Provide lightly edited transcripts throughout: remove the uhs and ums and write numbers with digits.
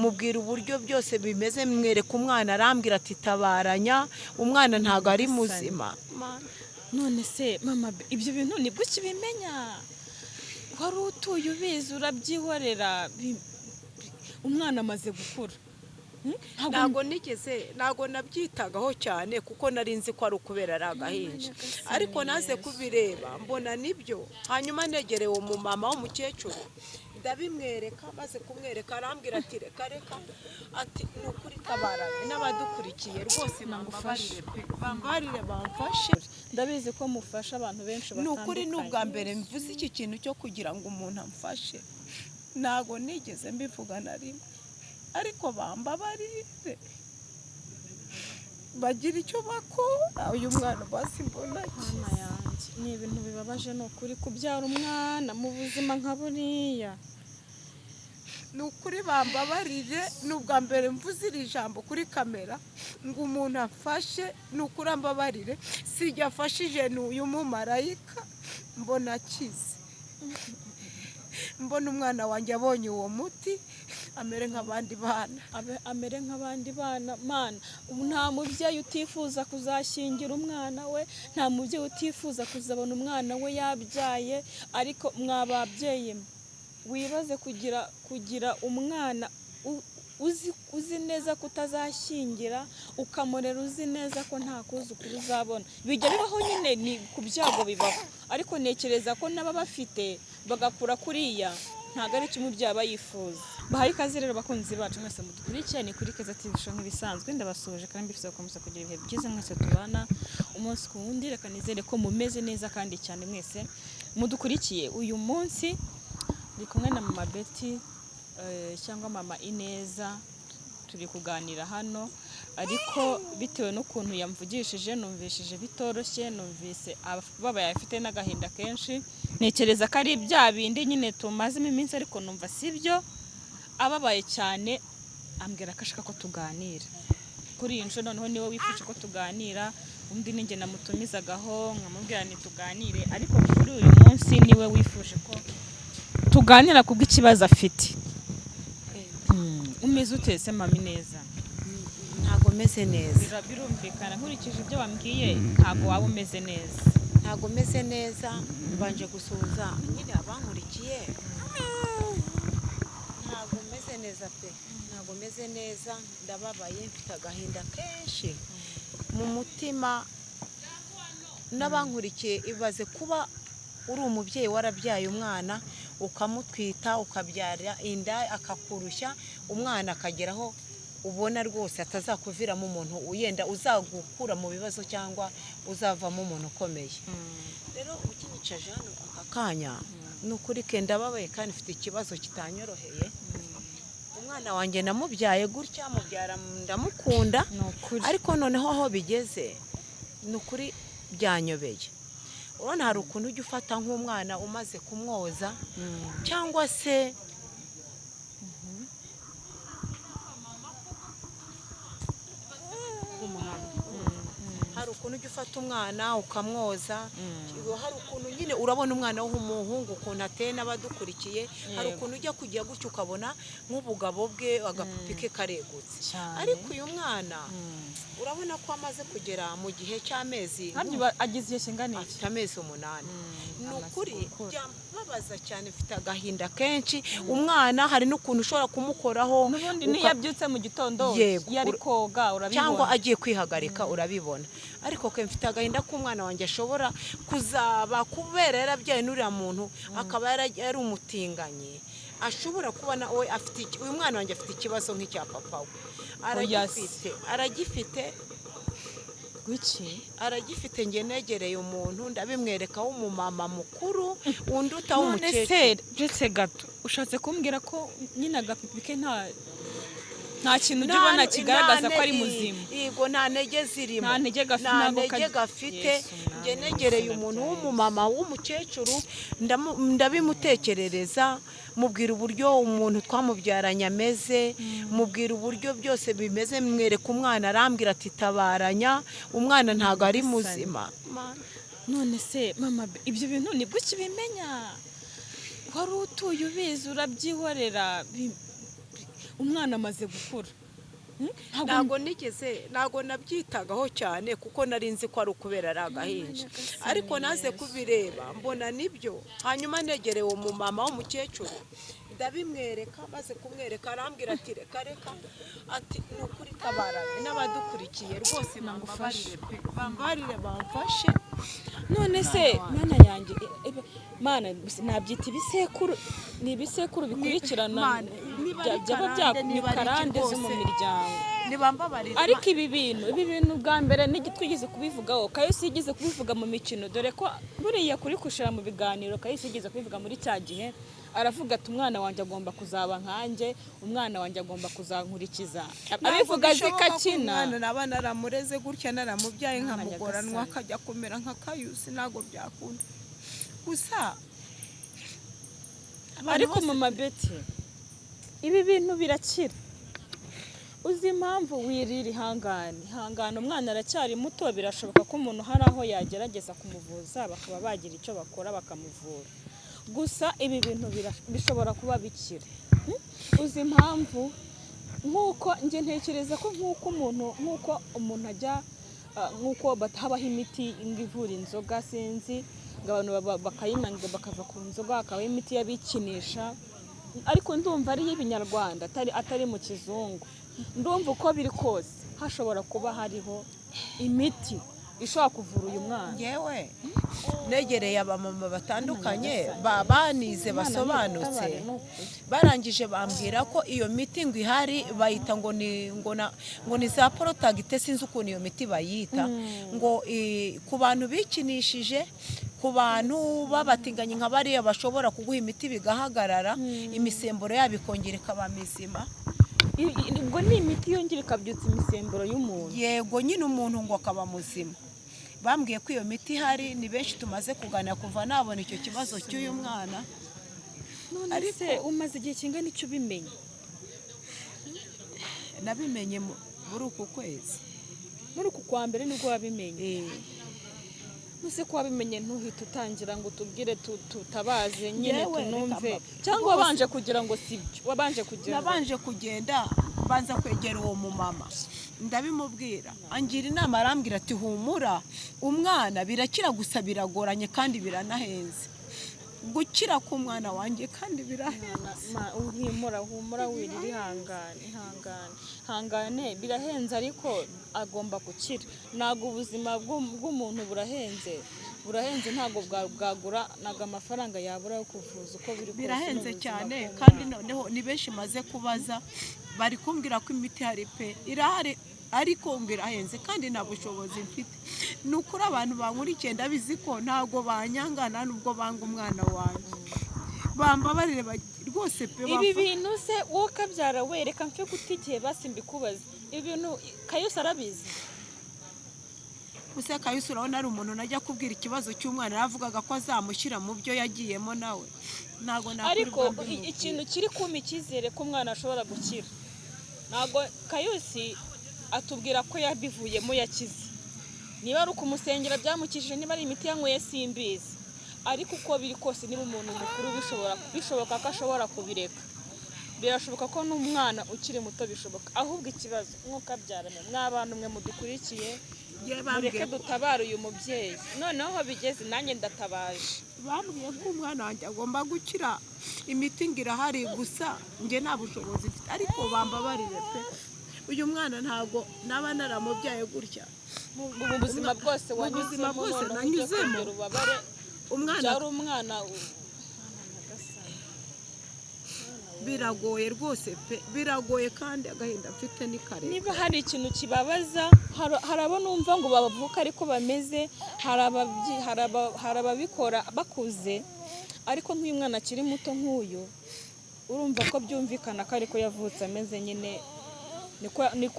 Mubwira uburyo byose bimeze, mwereka umwana, arambwira ati tabaranya umwana ntabwo ari muzima. None se mama, ibyo bintu nibwo ukibimenya? Wari utuye ubizi urabyihorera, umwana amaze gukura. Ntabwo nigeze, ntabwo nabyitagaho cyane kuko nari nzi ko ari ukubera ari agahinja, ariko naze kubireba mbona nibyo. Hanyuma negereye umumama w'umukecuru ndabimwereka, maze kumwereka arambwira ati reka reka, ati ni ukuri tabaranye n'abadukurikiye rwose bambabarire pe, bambabarire bamfashe. Ndabizi ko mufasha abantu benshi Ni ukuri, ni batandukanye. ubwa mbere mvuze iki kintu cyo kugira ngo umuntu amfashe, ntabwo nigeze mbivuga na rimwe, ariko bambabarire bagira icyo bakora, uyu mwana basi mbona Mama yanjye, ni ibintu bibabaje, ni ukuri, kubyara umwana mu buzima nka buriya. Ni ukuri bambabarire, ni ubwa mbere mvuze iri jambo kuri kamera ngo umuntu afashe. Ni ukuri ambabarire, sijya afashije, ni uyu mumarayika mbona akize, mbona umwana wanjye abonye uwo muti amere nk'abandi bana. Amere nk'abandi bana. Mana, nta mubyeyi utifuza kuzashyingira umwana we, nta mubyeyi utifuza kuzabona umwana we yabyaye, ariko mwa babyeyi mwe, wibaze kugira umwana uzi neza ko utazashyingira, ukamurera uzi neza ko nta kuzukuru uzabona. Bijya bibaho nyine, ni ku byago bibaho, ariko ntekereza ko n'ababafite bagakura kuriya ntabwo ari icyo umubyeyi aba yifuza. Bahaye ikaze rero bakunzi bacu mwese mudukurikiye, ni kuri Keza TV Show nk'ibisanzwe. Ndabasuhuje kandi mbifuza gukomeza kugira ibihe byiza mwese tubana umunsi ku wundi. Reka nizere ko mumeze neza kandi cyane mwese mudukurikiye. Uyu munsi ndi kumwe na mama Betty, cyangwa mama Ineza, turi kuganira hano, ariko bitewe n'ukuntu yamvugishije numvishije bitoroshye, numvise ababaye, afite n'agahinda kenshi. Ntekereza ko ari bya bindi nyine tumazemo iminsi, ariko numva si byo, ababaye cyane, ambwira ko ashaka ko tuganira. Kuri iyi nshuro noneho niwe wifuje ko tuganira, undi ninjye namutumizagaho nkamubwira ntituganire, ariko kuri uyu munsi niwe wifuje ko tuganira kubw'ikibazo afite. Umeze ute se mama Ineza? Ntabwo meze neza. Birumvikana, nkurikije ibyo wambwiye ntabwo waba umeze neza. Ntabwo meze neza. Mbanje gusuhuza nyine abankurikiye. Ntabwo meze neza pe, ntabwo meze neza, ndababaye, mfite agahinda kenshi mu mutima. N'abankurikiye, ibaze kuba uri umubyeyi warabyaye umwana, ukamutwita, ukabyara inda akakurushya, umwana akageraho ubona rwose atazakuviramo umuntu uyenda uzagukura mu bibazo cyangwa uzavamo umuntu ukomeye. Rero ukinyicaje hano aka kanya, ni ukuri ke ndababaye kandi mfite ikibazo kitanyoroheye. Umwana wanjye namubyaye gutya, mubyara ndamukunda, Ni ukuri. ariko noneho aho bigeze ni ukuri byanyobeye. Urabona hari ukuntu ujya ufata nk'umwana umaze kumwoza cyangwa se hari ukuntu ujya ufata umwana ukamwoza, hari ukuntu nyine urabona umwana w'umuhungu ukuntu ateye, n'abadukurikiye hari ukuntu ujya kujya gutya ukabona nk'ubugabo bwe, agapupi ke karegutse. Cyane. Ariko uyu mwana urabona ko amaze kugera mu gihe cy'amezi Harya uba agize igihe kingana iki? Afite amezi 8. Ni Amaze ukuri gukura. byambabaza cyane, mfite agahinda kenshi. Umwana hari n'ukuntu ushobora kumukoraho N'ubundi niyo abyutse mu gitondo, Yego. iyo ari koga urabibona. Cyangwa agiye kwihagarika urabibona. Ariko ke mfite agahinda k'umwana wanjye ashobora kuzaba, kubera yarabyaye n'uriya muntu akaba yari umutinganyi, ashobora kuba nawe afite uyu mwana wanjye afite ikibazo nk'icya papa we. Oya se. Aragifite, aragifite. Wiki? Aragifite. Njye negereye umuntu ndabimwereka w'umumama mukuru undi None utaw'umukecuru. se uretse gato, ushatse kumbwira ko nyine agapipi ke nta kintu ujya ubona kigaragaza ko ari muzima? Yego, nta ntege zirimo. Nta ntege Nta ntabwo ntege gafite. Yesu, mwami, Njye negereye izina umuntu rya w'umumama w'umukecuru, ndabimutekerereza, mubwira uburyo umuntu twamubyaranye ameze, mubwira uburyo byose bimeze, mwereka umwana, arambwira ati tabaranya umwana ntabwo ari muzima. None se mama, ibyo bintu nibwo ukibimenya? Wari utuye ubizi urabyihorera, Umwana amaze gukura. Ntabwo Ntabwo nigeze, ntabwo nabyitagaho cyane, kuko nari nzi ko ari ukubera ari agahinja, ariko naze kubireba mbona nibyo. Hanyuma negereye uwo mumama w'umukecuru, ndabimwereka. Maze kumwereka arambwira ati: "Reka reka," ati: "Ni ukuri tabaranye n'abadukurikiye rwose, bambabarire pe, bambabarire bamfashe." None se mana yanjye, mana, nabyita ibisekuru, ni ibisekuru bikurikirana. Mana, niba ari byaba karande, ni niba ari iki karande zo mu rwose. miryango. Nibambabarire. Ariko ibi bintu bwa mbere twigeze kubivugaho, Kayusi yigeze kubivuga mu mikino, dore ko buriya kuri kushira mu biganiro. Kayusi yigeze kubivuga muri cya gihe, aravuga ati: "Umwana wanjye agomba kuzaba nkanjye, umwana wanjye agomba kuzankurikiza." Ntabwo Abivuga azi ko bishoboka ko akina. umwana naba naramureze gutya, naramubyaye, Mwana nkamugoranwa, nyagasani. akajya kumera nka Kayusi, ntabwo byakunda. Gusa abantu Ariko bose- mama Betty, ibi bintu birakira. Uzi impamvu wirira? Ihangane, ihangane, umwana aracyari muto. Birashoboka ko umuntu hari aho yagerageza kumuvuza, bakaba bagira icyo bakora bakamuvura. Gusa ibi bintu bishobora kuba bikira. Uzi impamvu? Nk'uko njye ntekereza ko nk'uko umuntu ajya, nk'uko habaho imiti ngo ivura inzoga, sinzi, ngo abantu bakayinywa ngo bakava ku nzoga, hakabaho imiti y'abikinisha, ariko ndumva ari iy'ibinyarwanda, atari mu kizungu. Ndumva uko biri kose hashobora kuba hariho imiti ishobora kuvura uyu mwana. Ngewe negereye abamama batandukanye banize, Imana basobanutse, nigutabare, ni ukuri. Barangije bambwira ko iyo miti ngo ihari, bayita ngo ni ngo na ngo ni za porotagite, sinzi ukuntu iyo miti bayita, ngo ku bantu bikinishije, ku bantu babatinganye nka bariya, bashobora kuguha imiti bigahagarara, imisemburo yabo ikongera ikaba mizima. Ubwo ni imiti yongera ikabyutsa imisemburo y'umuntu? Yego nyine, umuntu ngo akaba muzima. Bambwiye ko iyo miti ihari. Ni benshi tumaze kuganira kuva nabona icyo kibazo cy'uyu mwana. None Ariko- se umaze igihe kingana icyo ubimenya? Nabimenye muri uku kwezi. Muri uku kwa mbere nibwo wabimenye? Eh. Nuse ko wabimenye ntuhite utangira ngo utubwire, tutabaze nyine, Yewe, tunumve? reka Cyangwa rwose. wabanje kugira ngo sibyo, wabanje kugira ngo Nabanje kugenda, banza kwegera uwo mumama, ndabimubwira, angira inama, arambwira ati: "Humura, umwana birakira, gusa biragoranye kandi biranahenze gukira k'umwana wanjye, kandi birahenze." Humura, humura, wirira, ihangane, ihangane, ihangane. Birahenze ariko agomba gukira. Ntabwo ubuzima bw'umuntu burahenze, burahenze, ntabwo bwagura, ntabwo amafaranga yabura yo kuvuza uko biri kose. Birahenze Ni ubuzima cyane. bw'umwana. Kandi noneho ni benshi maze kubaza, bari kumbwira ko imiti ihari pe, irahari, ariko ngo irahenze kandi nta bushobozi mfite. Ni ukuri, abantu bankurikiye, ndabizi ko ntabwo banyanga, nta nubwo banga umwana wanjye. Bambabarire rwose pe. Ibi bintu se wowe ukabyara, we reka mfe guta igihe, basi mbikubaze: ibi bintu Kayusi arabizi? Gusa Kayusi urabona ari umuntu najya kubwira ikibazo cy'umwana, yaravugaga ko azamushyira mu byo yagiyemo nawe. Ntabwo Ariko nakwirirwa mbimubwira. ikintu kiri kumpa icyizere ko umwana ashobora gukira, ntabwo Kayusi atubwira ko yabivuyemo yakize. Niba ari ukumusengera byamukijije, niba ari imiti yanyweye, simbizi, ariko uko biri kose, niba umuntu mukuru bishoboka ko ashobora kubireka, birashoboka ko n'umwana ukiri muto bishoboka. Ahubwo ikibazo, mwuka abyarane, mw'abantu mwe mudukurikiye, Njye bambwiye mureke dutabare uyu mubyeyi. Noneho aho bigeze nanjye ndatabaje. Bambwiye ko umwana wanjye agomba gukira, imiti ngo irahari, gusa njye nta bushobozi mfite. Ariko bambabarire pe, uyu mwana ntabwo naba naramubyaye gutya. Mu buzima bwose Mu buzima wanyuzemo, bwose noneho ujye nanyuzemo. kongera ububabare Umwana byari umwana. Biragoye rwose pe, biragoye, kandi agahinda mfite ni kare. Niba hari ikintu kibabaza, hari abo numva ngo bavuka ariko bameze, hari ababikora bakuze, ariko nk'uyu mwana akiri muto nk'uyu, urumva ko byumvikana ko ariko yavutse ameze nyine,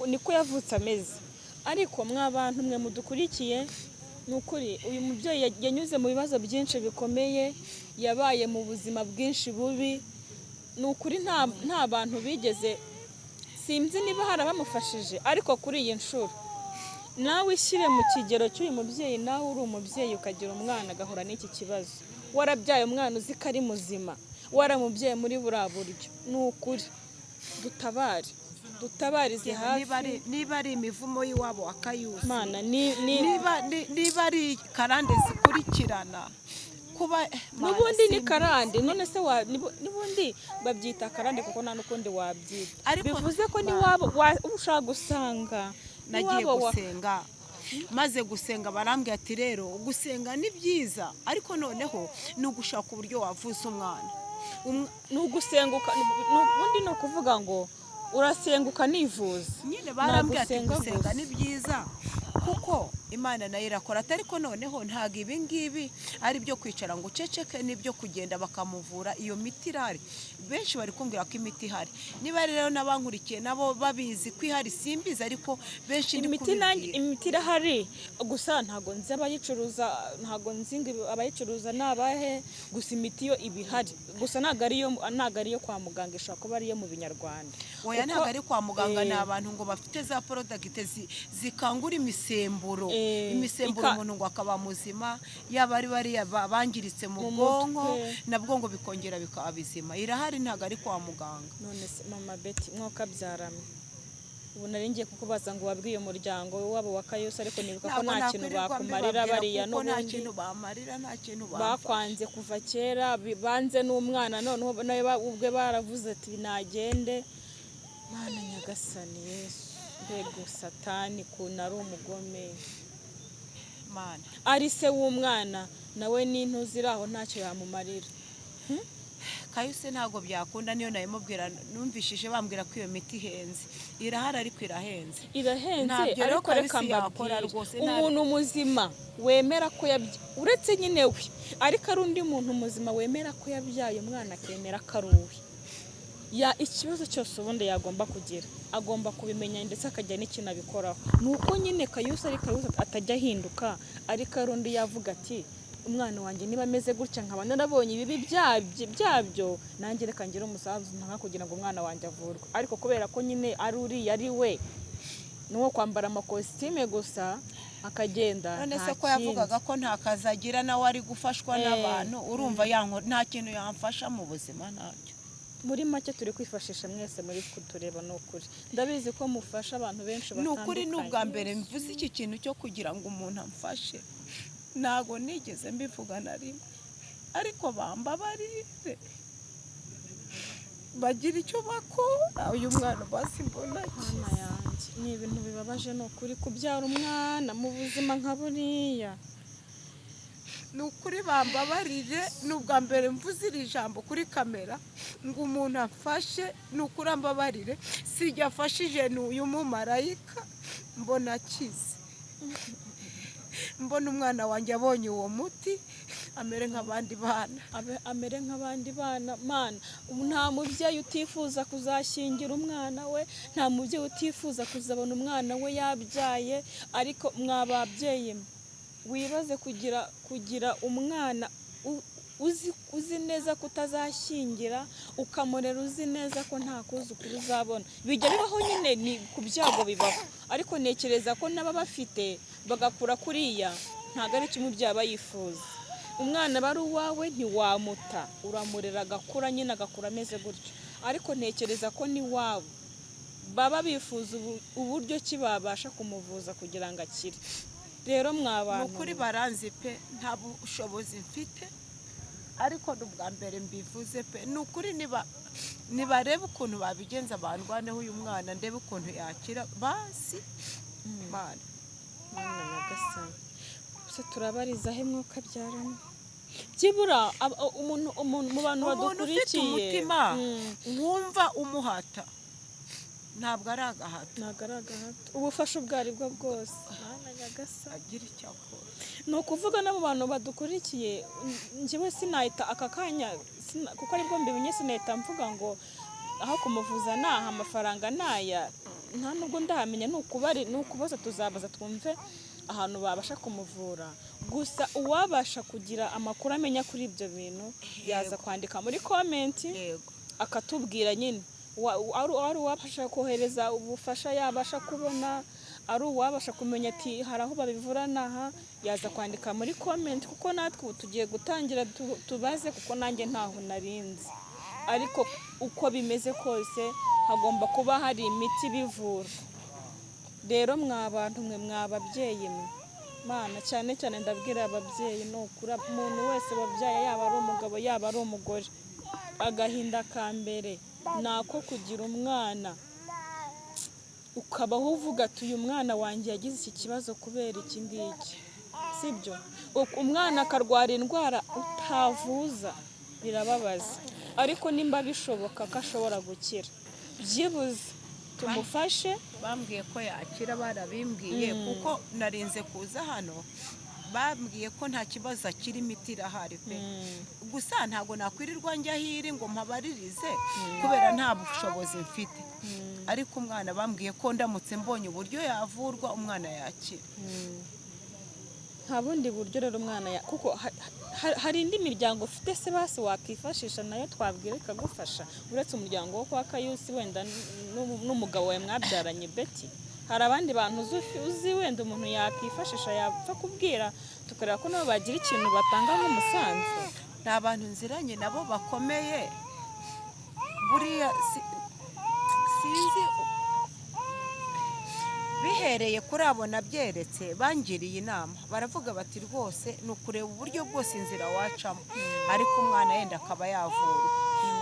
niko yavutse ameze. Ariko mwa bantu mwe mudukurikiye, ni ukuri uyu mubyeyi yanyuze mu bibazo byinshi bikomeye, yabaye mu buzima bwinshi bubi. Ni ukuri nta bantu bigeze, sinzi niba hari abamufashije, ariko kuri iyi nshuro nawe ishyire mu kigero cy'uyu mubyeyi. Nawe uri umubyeyi ukagira umwana agahura n'iki kibazo, warabyaye umwana uzi ko ari muzima, waramubyaye muri buriya buryo, ni ukuri. Dutabare, dutabarize hafi. Niba ari imivumo y'iwabo wa Kayusi, Mana, ni niba ari karande zikurikirana kuba N'ubundi ni karande. None se n'ubundi babyita karande kuko nta n'ukundi wabyita. Ariko Bivuze ko n'iwabo ushaka gusanga Nagiye n'iwabo gusenga, maze gusenga barambwira ati rero gusenga ni byiza, ariko noneho ni ugushaka uburyo wavuza umwana. Ni ugusenguka, ubundi ni ukuvuga ngo urasenga ukanivuza. Nyine barambwira ati Nagusenga gusenga gusa. ni byiza kuko Imana nayo irakora, ariko noneho ntabwo ibi ngibi ari ibyo kwicara ngo uceceke, n'ibyo kugenda bakamuvura. Iyo miti irahari, benshi bari kumbwira ko imiti ihari. Niba rero n'abankurikiye nabo babizi ko ihari, simbizi, ariko benshi ndi Imiti nanjye kubibwira. Imiti irahari, gusa ntabwo nzi abayicuruza, ntabwo nzi ngo abayicuruza ni abahe. Gusa imiti yo iba ihari, gusa ntabwo ariyo kwa muganga, ishobora kuba ariyo mu binyarwanda. Oya, ntabwo ari kwa muganga. Ni Eh. abantu ngo bafite za product zikangura imisemburo, imisemburo, umuntu ngo akaba muzima, yaba ari bariya bangiritse mu Mu bwonko, mutwe. nabwo ngo bikongera bikaba bizima. Irahari, ntabwo ari kwa muganga. None se mama Betty, mwakabyaramwe, ubu nari ngiye kukubaza ngo wabwiye umuryango wabo wa Kayusi, ariko nibuka ko Ntabwo nta kintu nakwirirwa bakumarira mbibabwira bariya kuko nta n'ubundi kintu bamarira, nta kintu bamfasha. Bakwanze kuva kera, banze n'umwana, noneho nawe ubwe baravuze ati nagende. Mana nyagasani Yesu, mbega Satani ukuntu ari umugome! Mana. Ari se w'umwana nawe n'intuzi iri aho ntacyo yamumarira. Kayuse ntabwo byakunda, niyo nabimubwira. Numvishije bambwira ko iyo miti ihenze. Irahari ariko irahenze. Irahenze. Ntabyo rero Ariko reka Kayusi yakora mbabwire, rwose, umuntu muzima wemera ko yabyaye, uretse nyine we, ariko ari undi muntu muzima wemera ko yabyaye umwana, akemera ko ari uwe, ya ikibazo cyose ubundi yagomba kugira agomba kubimenya, ndetse akajya n'ikintu abikoraho. Ni uko nyine Kayusi ari Kayusi, atajya ahinduka, ariko ari undi yavuga ati umwana wanjye niba ameze gutya, nkaba narabonye ibibi byabyo, nanjye reka ngire umusanzu ntanga kugira ngo umwana wanjye avurwe. Ariko kubera ko nyine ari uriya, ari we, ni uwo kwambara amakositime gusa akagenda. None Nta se ko kindi. yavugaga ko nta kazi agira, nawe ari gufashwa n'abantu, urumva nta kintu yamfasha mu buzima, ntacyo. Muri make turi kwifashisha mwese muri kutureba. Ni ukuri ndabizi ko mufasha abantu benshi Ni ukuri, ni ubwa batandukanye. mbere mvuze iki kintu cyo kugira ngo umuntu amfashe, ntabwo nigeze mbivuga na rimwe, ariko bambabarire bagira icyo bakora uyu mwana basi mbona Mana yanjye, ni ibintu bibabaje, ni ukuri, kubyara umwana mu buzima nka buriya. Ni ukuri bambabarire, ni ubwa mbere mvuze iri jambo kuri kamera ngo umuntu amfashe. Ni ukuri ambabarire, sijya afashije, ni uyu mumarayika mbona akize, mbona umwana wanjye abonye uwo muti amere nk'abandi bana. Amere nk'abandi bana. Mana, nta mubyeyi utifuza kuzashyingira umwana we, nta mubyeyi utifuza kuzabona umwana we yabyaye. Ariko mwa babyeyi mwe, wibaze kugira umwana uzi neza ko utazashyingira, ukamurera uzi neza ko nta kuzukuru uzabona. Bijya bibaho nyine, ni ku byago bibaho, ariko ntekereza ko n'ababafite bagakura kuriya ntabwo ari icyo umubyeyi aba yifuza. Umwana aba ari uwawe, ntiwamuta, uramurera agakura nyine, agakura ameze gutyo. Ariko ntekereza ko n'iwabo baba bifuza uburyo ki babasha kumuvuza kugira ngo akire. Rero mwa Ni bantu ukuri baranzi pe, nta bushobozi mfite, ariko ni ubwa mbere mbivuze pe. Ni ukuri niba nibarebe ukuntu babigenza bandwaneho uyu mwana, ndebe ukuntu yakira basi. Mana. Mana nyagasani, gusa turabariza he mwuka byaramo byibura umuntu mu bantu Umuntu ufite badukurikiye? umutima wumva umuhata, ntabwo ari agahato. Ntabwo ari agahato, ubufasha ubwo ari bwo bwose. Mana nyagasani. Agira icyo akora. Ni ukuvuga no mu bantu badukurikiye, njyewe sinahita aka kanya, kuko aribwo mbimenye, sinahita mvuga ngo aho kumuvuza ni aha, amafaranga ni aya, nta nubwo ndahamenya. Ni ukubaza, tuzabaza twumve ahantu babasha kumuvura. Gusa uwabasha kugira amakuru amenya kuri ibyo bintu yaza kwandika muri comment, akatubwira nyine. Ari uwabasha kohereza ubufasha yabasha kubona, ari uwabasha kumenya ati hari aho babivura n'aha, yaza kwandika muri comment, kuko natwe ubu tugiye gutangira tubaze, kuko nanjye ntaho narinzi. Ariko uko bimeze kose Hagomba kuba hari imiti ibivura. Rero mwa bantu mwe, mwa babyeyi mwe, Mana, cyane cyane ndabwira ababyeyi, ni ukuri umuntu wese wabyaye, yaba ari umugabo yaba ari umugore, agahinda ka mbere ni ako kugira umwana ukabaho uvuga ati uyu mwana wanjye yagize iki kibazo kubera iki ngiki, sibyo? Umwana akarwara indwara utavuza, birababaza. Ariko nimba bishoboka ko ashobora gukira, byibuze tumufashe. Bambwiye ko yakira, barabimbwiye, kuko narinze kuza hano bambwiye ko nta kibazo akiri, imiti irahari pe. Gusa ntabwo nakwirirwa njya hiri ngo mpabaririze kubera nta bushobozi mfite, ariko umwana bambwiye ko ndamutse mbonye uburyo yavurwa umwana yakira. Nta bundi buryo rero umwana ya kuko hari indi miryango ufite se basi wakifashisha nayo twabwira ikagufasha, uretse umuryango wo kwa Kayusi wenda n'umugabo wawe mwabyaranye Betty? Hari abandi bantu uzi wenda umuntu yakifashisha, yapfa kubwira, tukareba ko nabo bagira ikintu batanga nk'umusanzu? Ni abantu nziranye nabo bakomeye buriya, sinzi, bihereye kuri abo nabyeretse, bangiriye inama, baravuga bati rwose ni ukureba uburyo bwose inzira wacamo, ariko umwana yenda akaba yavurwa.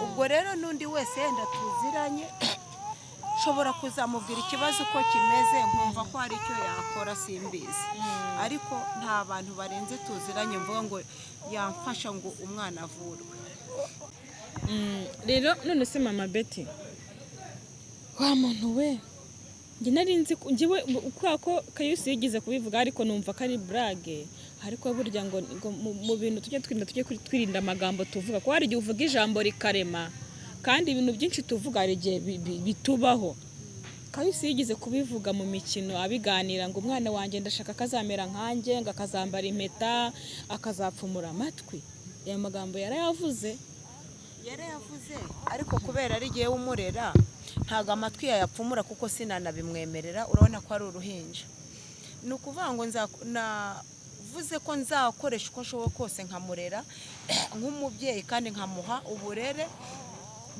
Ubwo rero n'undi wese yenda tuziranye nshobora kuzamubwira ikibazo uko kimeze, nkumva ko hari icyo yakora, simbizi. Ariko nta bantu barenze tuziranye mvuga ngo yamfasha ngo umwana avurwe. Rero none se mama Betty, wa muntu we, njye nari nzi njyewe kubera ko Kayusi yigeze kubivuga, ariko numva ko ari burage. Ariko burya ngo mu bintu tujye twirinda, tujye twirinda amagambo tuvuga, kuko hari igihe uvuga ijambo rikarema, kandi ibintu byinshi tuvuga hari igihe bitubaho. Kayusi yigeze kubivuga mu mikino abiganira, ngo umwana wanjye ndashaka ko azamera nkanjye, ngo akazambara impeta, akazapfumura amatwi. Aya magambo yarayavuze. Yarayavuze, ariko kubera ari igihe umurera ntabwo amatwi yayapfumura, kuko sinanabimwemerera, urabona ko ari uruhinja. Ni ukuvuga ngo navuze ko nzakoresha uko nshoboye kose nkamurera nk'umubyeyi, kandi nkamuha uburere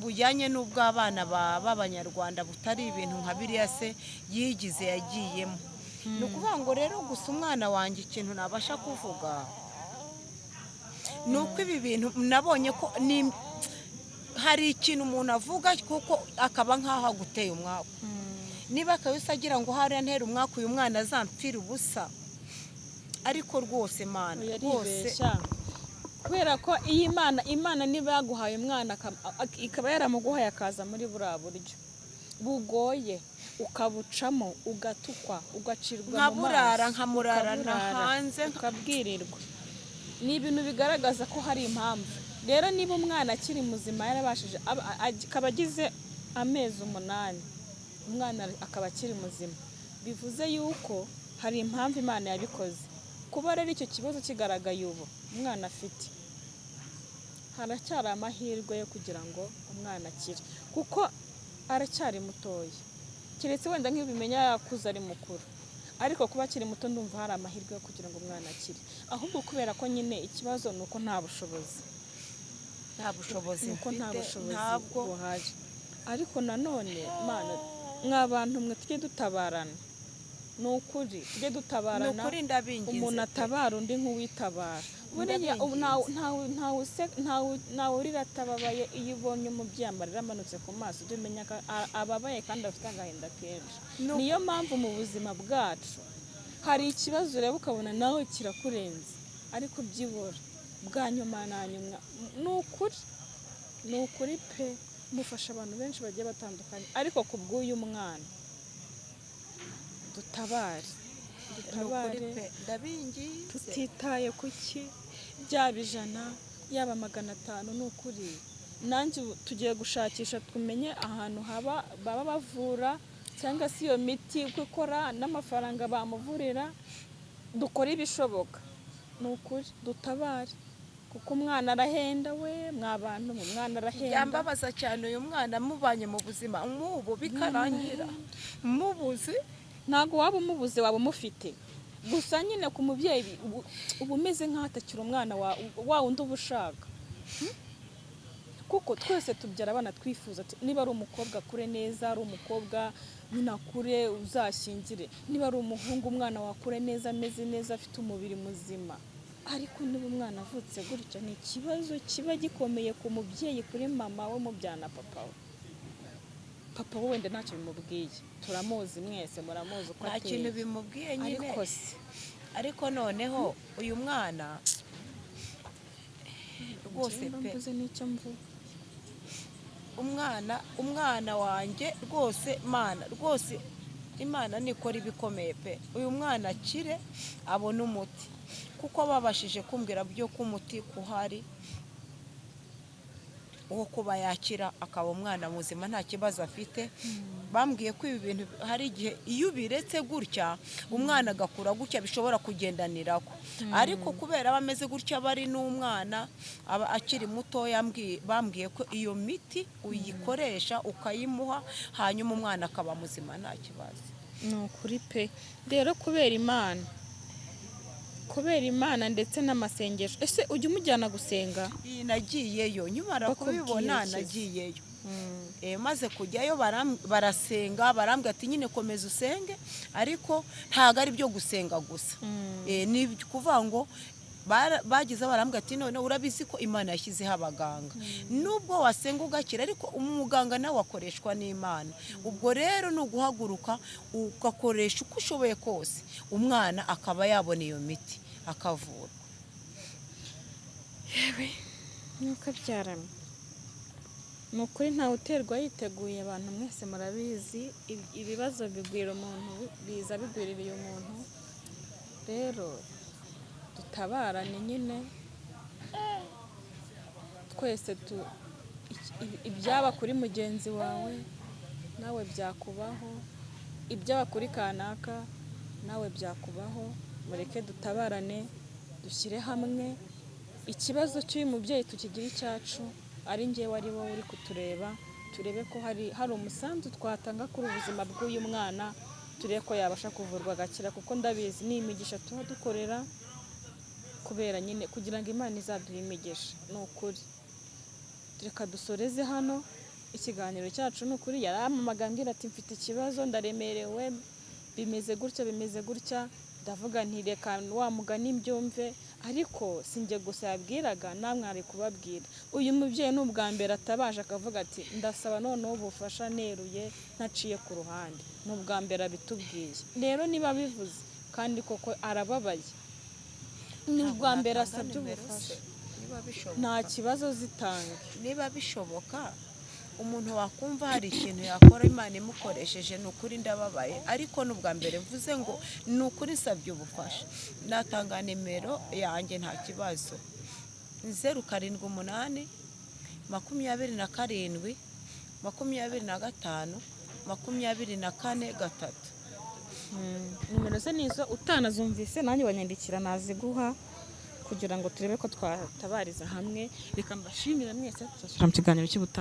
bujyanye n'ubw'abana b'Abanyarwanda, butari ibintu nka biriya se yigize yagiyemo. Ni ukuvuga ngo rero gusa umwana wanjye, ikintu nabasha kuvuga ni uko ibi bintu nabonye ko ni hari ikintu umuntu avuga kuko akaba nk'aho aguteye umwaku. Niba Kayusi agira ngo hariya ntera umwaku, uyu mwana azampfira ubusa, ariko rwose Mana, Oya, rwose aribeshya. Kubera ko iyi Imana niba yaguhaye umwana, ikaba yaramuguhaye akaza muri buriya buryo bugoye, ukabucamo, ugatukwa, ugacirwa mu Nkaburara, maso, nkamurarana ukaburara, hanze. ukabwirirwa, ni ibintu bigaragaza ko hari impamvu. Rero niba umwana akiri muzima, yarabashije akaba agize amezi 8, umwana akaba akiri muzima, bivuze yuko hari impamvu Imana yabikoze. Kuba rero icyo kibazo kigaragaye ubu umwana afite, haracyari amahirwe yo kugira ngo umwana akire, kuko aracyari mutoya. Keretse wenda nk'iyo ubimenya yakuze ari mukuru, ariko kuba akiri muto ndumva hari amahirwe yo kugira ngo umwana akire. Ahubwo kubera ko nyine ikibazo ni uko nta bushobozi, nta bushobozi nuko nta mfite, bushobozi ntabwo buhari. Ariko nanone Mana, mwa bantu mwe, tujye dutabarana, ni ukuri tujye Ni dutabarana. ukuri, ndabinginze Umuntu pe. atabara undi nk'uwitabara. Buriya ubu ntawe urira atababaye. Iyo ubonye umubyeyi amarira amanutse ku maso, ujye umenya ko ababaye kandi afite agahinda kenshi. Niyo mpamvu mu buzima bwacu hari ikibazo ureba ukabona nawe kirakurenze, ariko byibura bwa nyuma na nyuma, ni ukuri, ni ukuri pe, mufasha abantu benshi bagiye batandukanye, ariko ku bw'uyu mwana dutabare, Ni ukuri dutabare pe, ndabinginze. Tutitaye ku ki, byaba 100, yaba 500, ni ukuri. Nanjye ubu tugiye gushakisha tumenye ahantu haba baba bavura, cyangwa se iyo miti uko ikora n'amafaranga bamuvurira, dukore ibishoboka, ni ukuri dutabare, kuko umwana arahenda we, mwa bantu mwe, umwana arahenda. Byambabaza cyane uyu mwana mubanye mu buzima nk'ubu bikarangira mubuze. Ntabwo waba umubuze, waba umufite. Gusa nyine ku mubyeyi uba umeze nk'aho atakiri umwana wa wundi uba ushaka. Kuko twese tubyara abana twifuza ati, niba ari umukobwa akure neza, ari umukobwa nyine akure uzashyingire, niba ari umuhungu umwana wakure neza, ameze neza, afite umubiri muzima. Ariko niba umwana avutse gutya, ni ikibazo kiba gikomeye ku mubyeyi, kuri mama we mubyana na papa we. Papa we wenda ntacyo bimubwiye, turamuzi mwese, muramuzi uko Nta kintu ateye. bimubwiye nyine. Ariko se Ariko noneho uyu mwana rwose Njyewe mba pe. Mbuze n'icyo mvuga. Umwana wanjye rwose, Mana rwose, Imana nikora ibikomeye pe, uyu mwana akire, abone umuti, kuko babashije kumbwira byo ko umuti kuhari wo kuba yakira akaba umwana muzima, nta kibazo afite. Bambwiye ko ibi bintu hari igihe iyo ubiretse gutya umwana agakura gutya bishobora kugendaniraho, ariko kubera aba ameze gutya, aba ari n'umwana, aba akiri mutoya, bambwiye ko iyo miti uyikoresha ukayimuha, hanyuma umwana akaba muzima nta kibazo. Ni ukuri pe. Rero kubera Imana ndetse n'amasengesho, ese ujya umujyana gusenga? Iyi nagiyeyo nkimara Bakubwira kubibona. iki se? Nagiyeyo. Maze kujyayo barasenga, barambwira ati nyine komeza usenge, ariko ntabwo ari byo gusenga gusa. Ni ukuvuga ngo bagize barambwira ati none urabizi ko Imana yashyizeho abaganga, nubwo wasenga ugakira, ariko umuganga nawe akoreshwa n'Imana. Ubwo rero ni uguhaguruka ugakoresha uko ushoboye kose, umwana akaba yabona iyo miti akavurwa. Nuko abyarana, ni ukuri ntawe uterwa yiteguye. Abantu mwese murabizi, ibibazo bigwira umuntu, biza bigwiririye umuntu. Rero dutabarane nyine twese ibyaba kuri mugenzi wawe nawe byakubaho, ibyaba kuri kanaka nawe byakubaho. Mureke dutabarane, dushyire hamwe ikibazo cy'uyu mubyeyi, tukigire icyacu. Ari njyewe, ari wowe uri kutureba, turebe ko hari umusanzu twatanga kuri ubuzima bw'uyu mwana, turebe ko yabasha kuvurwa agakira, kuko ndabizi ni imigisha tuba dukorera kubera nyine kugira ngo Imana izaduhe imigisha. Ni ukuri reka dusoreze hano ikiganiro cyacu. Ni ukuri yarampamagaye ambwira ati mfite ikibazo, ndaremerewe, bimeze gutya, bimeze gutya. Ndavuga nti reka wa mugani mbyumve. Ariko si njye gusa yabwiraga, namwe ari kubabwira. Uyu mubyeyi ni ubwa mbere atabaje akavuga ati ndasaba noneho ubufasha neruye ntaciye ku ruhande. Ni ubwa mbere abitubwiye. Rero niba abivuze kandi koko arababaye, ni ubwa mbere Ntabwo natanga asabye nimero ubufasha. se, niba bishoboka. Nta kibazo, zitange. Niba bishoboka, umuntu wakumva hari ikintu yakora Imana imukoresheje, ni ukuri ndababaye, ariko ni ubwa mbere mvuze ngo ni ukuri nsabye ubufasha. Natanga nimero yanjye nta kibazo: 078 27 25 24 3. Nimero ze nizo, utanazumvise nanjye wanyandikira naziguha kugira ngo turebe ko twatabariza hamwe. Reka mbashimire mwese, tuzasubira mu kiganiro cy'ubutaha.